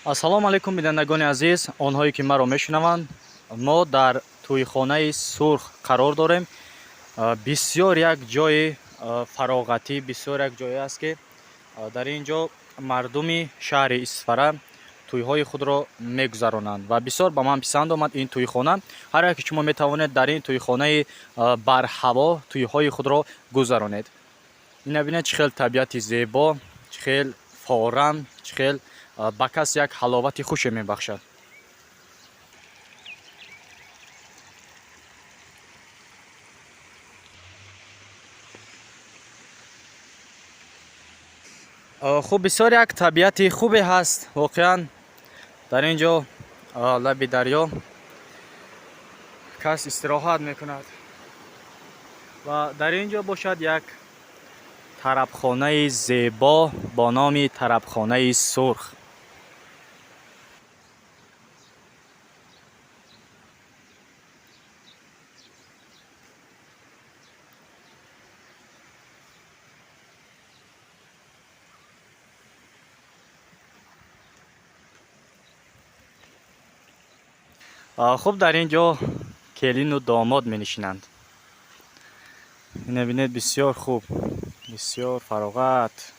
Ассалому алайкум, бинандагони азиз, онҳое ки маро мешунаванд. Мо дар тӯйхонаи Сурх қарор дорем. Бисёр як ҷои фароғатӣ, бисёр як ҷое аст, ки дар ин ҷо мардуми шаҳри Исфара тӯйҳои худро мегузаронанд ва бисёр ба ман писанд омад ин тӯйхона. Ҳар яке шумо метавонед дар ин тӯйхонаи барҳаво тӯйҳои худро гузаронед. Ина бинед, чӣ хел табиати зебо, чӣ хел форам, чӣ хел ба кас як ҳаловати хуше мебахшад. Хуб, бисёр як табиати хубе ҳаст воқеан дар ин ҷо. Лаби дарё кас истироҳат мекунад ва дар ин ҷо бошад як тарабхонаи зебо бо номи тарабхонаи Сурх. Хуб, дар ин ҷо келину домод менишинанд. Ина бинед, бисёр хуб, бисёр фароғат.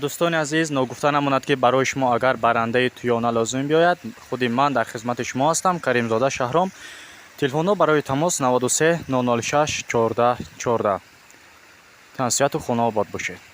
Дӯстони азиз, ногуфта намонад, ки барои шумо агар барандаи туёна лозим биёяд, худи ман дар хизмати шумо ҳастам, Каримзода Шаҳром. Телефонҳо барои тамос 93 006 14 14. Тансиҳату хонаобод бошед.